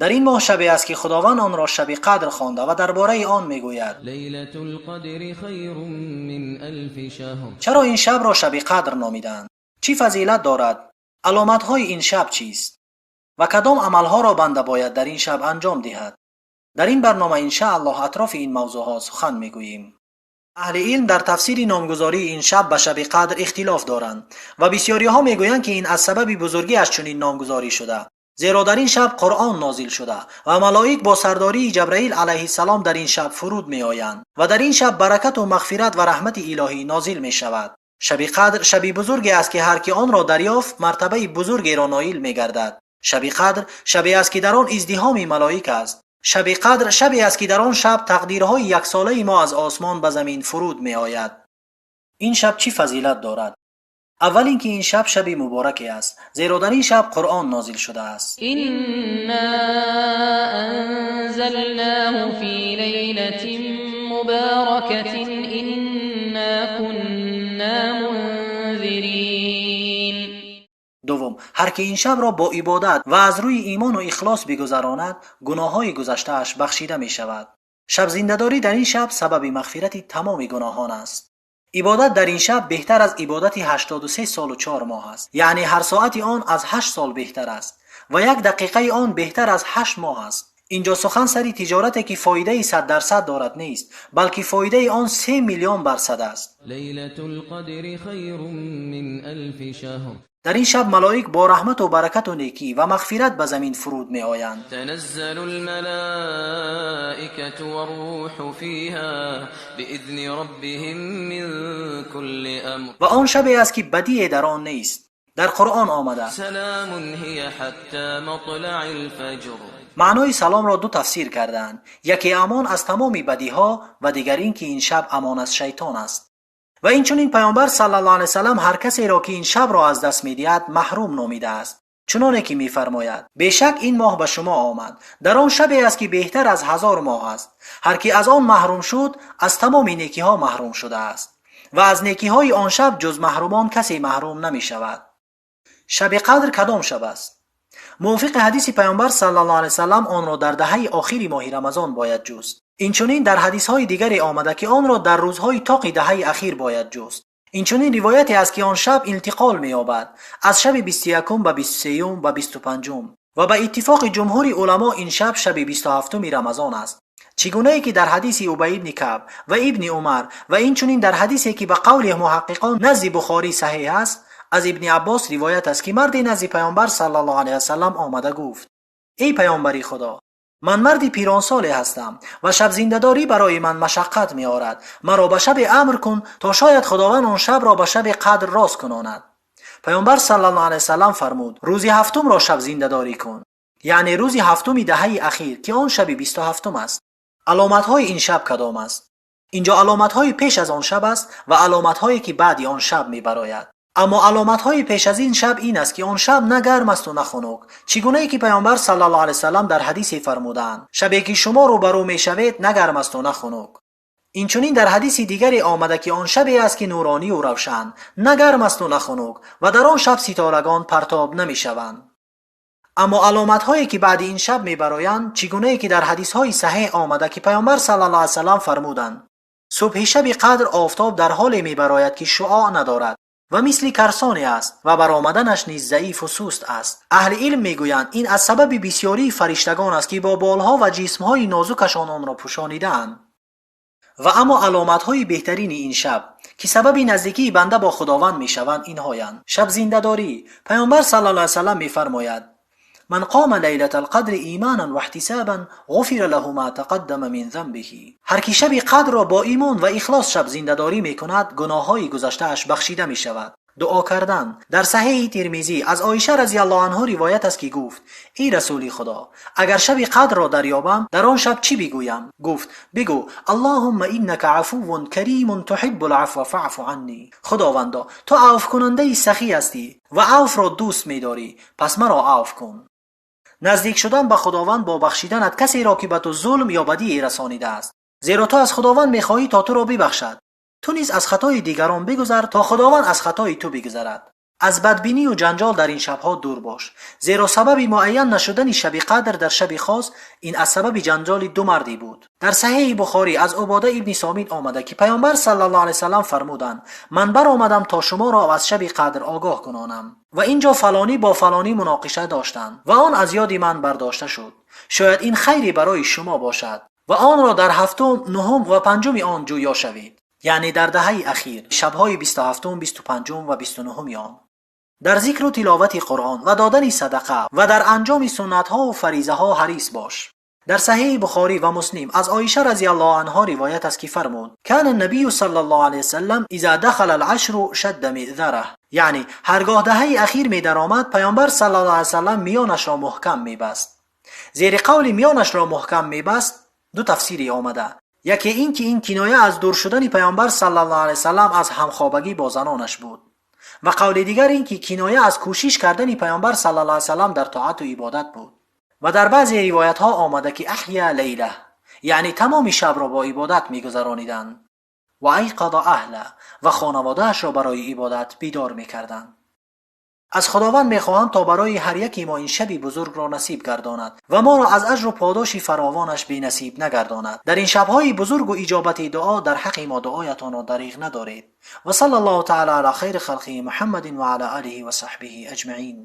Дар ин моҳ шабе аст, ки Худованд онро шаби қадр хонда ва дар бораи он мегӯяд: ليلة القدر خير من ألف شهر. Чаро ин шабро шаби қадр номиданд? Чӣ фазилат дорад? Аломатҳои ин шаб чист? Ва кадом амалҳоро банда бояд дар ин шаб анҷом диҳад? Дар ин барнома иншааллоҳ атрофи ин мавзӯъҳо сухан мегӯем. Аҳли илм дар тафсири номгузории ин шаб ба шаби қадр ихтилоф доранд ва бисёриҳо мегӯянд, ки ин аз сабаби бузургиаш чунин номгузорӣ шуда, зеро дар ин шаб Қуръон нозил шуда ва малоик бо сардории Ҷабраил алайҳиссалом дар ин шаб фуруд меоянд ва дар ин шаб баракату мағфират ва раҳмати илоҳӣ нозил мешавад. Шаби қадр шаби бузурге аст, ки ҳар ки онро дарёфт, мартабаи бузургеро ноил мегардад. Шаби қадр шабе аст, ки дар он издиҳоми малоик аст. Шаби қадр шабе аст, ки дар он шаб тақдирҳои яксолаи мо аз осмон ба замин фуруд меояд. Ин шаб чӣ фазилат дорад? Аввал ин ки ин шаб шаби мубораке аст, зеро дар ин шаб Қуръон нозил шудааст. إنا أنزلناه في ليلة مباركة إنا كنا منذرين. Дуввум, ҳар ки ин шабро бо ибодат ва аз рӯи имону ихлос бигузаронад, гуноҳҳои гузаштааш бахшида мешавад. Шабзиндадорӣ дар ин шаб сабаби мағфирати тамоми гуноҳон аст. Ибодат дар ин шаб беҳтар аз ибодати 83 солу 4 моҳ аст, яъне ҳар соати он аз 8 сол беҳтар аст ва як дақиқаи он беҳтар аз 8 моҳ аст. Инҷо сухан сари тиҷорате, ки фоидаи 100% дорад, нест, балки фоидаи он 3 миллион бар сад аст. ليلة القدر خير من ألف شهر. Дар ин шаб малоик бо раҳмату баракату некӣ ва мағфират ба замин фуруд меоянд. تنزل الملائكة والروح فيها بإذن ربهم من كل أمر. Ва он шабе аст, ки бадие дар он нест. Дар Қуръон омада: سلام هي حتى مطلع الفجر. Маънои саломро ду тафсир кардаанд: яке амон аз тамоми бадиҳо ва дигар ин ки ин шаб амон аз шайтон аст. Ва инчунин паёмбар саллаллоҳу алайҳи васаллам ҳар касеро, ки ин шабро аз даст медиҳад, маҳрум номидааст, чуноне ки мефармояд: «Бешак ин моҳ ба шумо омад, дар он шабе аст, ки беҳтар аз 1000 моҳ аст. Ҳар ки аз он маҳрум шуд, аз тамоми некиҳо маҳрум шудааст ва аз некиҳои он шаб ҷуз маҳрумон касе маҳрум намешавад». Шаби қадр кадом шаб аст? Мувофиқи ҳадиси паёмбар саллаллоҳу алайҳи васаллам онро дар даҳаи охири моҳи Рамазон бояд ҷуст. Инчунин дар ҳадисҳои дигаре омада, ки онро дар рӯзҳои тоқи даҳаи ахир бояд ҷуст. Инчунин ривояте аст, ки он шаб интиқол меёбад аз шаби 21-ум ба 23-юм ва 25-ум ва ба иттифоқи ҷумҳури уламо ин шаб шаби 27-уми Рамазон аст, чӣ гунае ки дар ҳадиси Убай ибни Каъб ва Ибни Умар ва инчунин дар ҳадисе, ки ба қавли муҳаққиқон назди Бухорӣ саҳеҳ аст, аз Ибни Аббос ривоят аст, ки марде назди паёмбар саллаллоҳу алайҳи васаллам омада гуфт: «Эй паёмбари Худо, ман марди пиронсоле ҳастам ва шабзиндадорӣ барои ман машаққат меорад. Маро ба шабе амр кун, то шояд Худованд он шабро ба шаби қадр рост кунонад». Паёмбар саллаллоҳу алайҳи васаллам фармуд: «Рӯзи ҳафтумро шабзиндадорӣ кун», яъне рӯзи ҳафтуми даҳаи ахир, ки он шаби 27-ум аст. Аломатҳои ин шаб кадом аст? Инҷо аломатҳои пеш аз он шаб аст ва аломатҳое, ки баъди он шаб мебарояд. Аммо аломатҳои пеш аз ин шаб ин аст, ки он шаб на гарм асту на хунук, чӣ гунае ки паёмбар саллаллоҳу алайҳи васаллам дар ҳадисе фармудаанд: «Шабе, ки шумо рӯбарӯ мешавед, на гарм асту на хунук». Инчунин дар ҳадиси дигаре омада, ки он шабе аст, ки нуронию равшан, на гарм асту на хунук ва дар он шаб ситорагон партоб намешаванд. Аммо аломатҳое, ки баъди ин шаб мебароянд, чӣ гунае ки дар ҳадисҳои саҳеҳ омада, ки паёмбар саллаллоҳу алайҳи васаллам фармуданд: «Субҳи шаби қадр офтоб дар ҳоле мебарояд, ки шуоъ надорад ва мисли карсоне аст ва баромаданаш низ заифу суст аст». Аҳли илм мегӯянд, ин аз сабаби бисёрии фариштагон аст, ки бо болҳо ва ҷисмҳои нозукашон онро пӯшонидаанд. Ва аммо аломатҳои беҳтарини ин шаб, ки сабаби наздикии банда бо Худованд мешаванд, инҳоянд: шабзиндадорӣ. Паёмбар саллаллоҳу алайҳи васаллам мефармояд: «من قام ليلة القدر إيمانا واحتسابا غفر له ما تقدم من ذنبه». Ҳар ки шаби қадрро бо имон ва ихлос шаб зиндадорӣ мекунад, гуноҳҳои гузаштааш бахшида мешавад. Дуо кардан. Дар саҳеҳи Тирмизӣ аз Оиша разияллоҳу анҳу ривоят аст, ки гуфт: «Эй расули Худо, агар шаби қадрро дарёбам, дар он шаб чӣ бигӯям?» Гуфт: «Бигӯ: اللهم إنك عفو كريم تحب العفو فاعف عني». Худовандо, ту авфкунандаи сахӣ ҳастӣ ва авфро дӯст медорӣ, пас маро авф кун. Наздик шудан ба Худованд бо бахшиданат касеро, ки ба ту зулм ё бадие расонидааст, зеро ту аз Худованд мехоҳӣ, то туро бибахшад. Ту низ аз хатои дигарон бигузар, то Худованд аз хатои ту бигузарад. Аз бадбинӣ ва ҷанҷол дар ин шабҳо дур бош, зеро сабаби муайян нашудани шаби қадр дар шаби хос ин аз сабаби ҷанҷоли ду мардӣ буд. Дар саҳеҳи Бухорӣ аз Убода ибни Сомит омада ки паёмбар саллаллоҳу алайҳи васаллам фармуданд: ман баромадам то шуморо аз шаби қадр огоҳ кунонам ва инҷо фалонӣ бо фалонӣ муноқиша доштанд ва он аз ёди ман бардошта шуд. Шояд ин хайре барои шумо бошад ва онро дар ҳафтум, нуҳум ва панҷуми он ҷӯё шавед, яъне дар даҳаи ахир, шабҳои 27, 25 ва 29 он. Дар зикру тиловати Қуръон ва додани садақа ва дар анҷоми суннатҳо ва фаризаҳо ҳарис бош. Дар саҳеҳи Бухорӣ ва Муслим аз Оиша разияллоҳу анҳо ривоят аст ки фармуд: кана набию саллаллоҳу алайҳи васаллам иза дахала алъашру шадда миъзараҳ, яъне ҳаргоҳ даҳаи ахир медаромад, паёмбар саллаллоҳу алайҳи васаллам миёнашро муҳкам мебаст. Зери қавли миёнашро муҳкам мебаст ду тафсире омада. Яке ин ки ин киноя аз дур шудани паёмбар саллаллоҳу алайҳи васаллам аз ҳамхобагӣ бо занонаш буд ва қавли дигар ин ки киноя аз кӯшиш кардани паёмбар саллаллоҳу алайҳи васаллам дар тоату ибодат буд. Ва дар баъзе ривоятҳо омада ки аҳя лейла, яъне тамоми шабро бо ибодат мегузарониданд ва айқаза аҳла, ва хонаводаашро барои ибодат бедор мекарданд. Аз Худованд мехоҳам то барои ҳар яке мо ин шаби бузургро насиб гардонад ва моро аз аҷру подоши фаровонаш бенасиб нагардонад. Дар ин шабҳои бузургу иҷобати дуо дар ҳаққи мо дуоятонро дариғ надоред. Ва саллаллоҳу таала ала хайри халқиҳи Муҳаммадин ва ала олиҳи ва саҳбиҳи аҷмаин.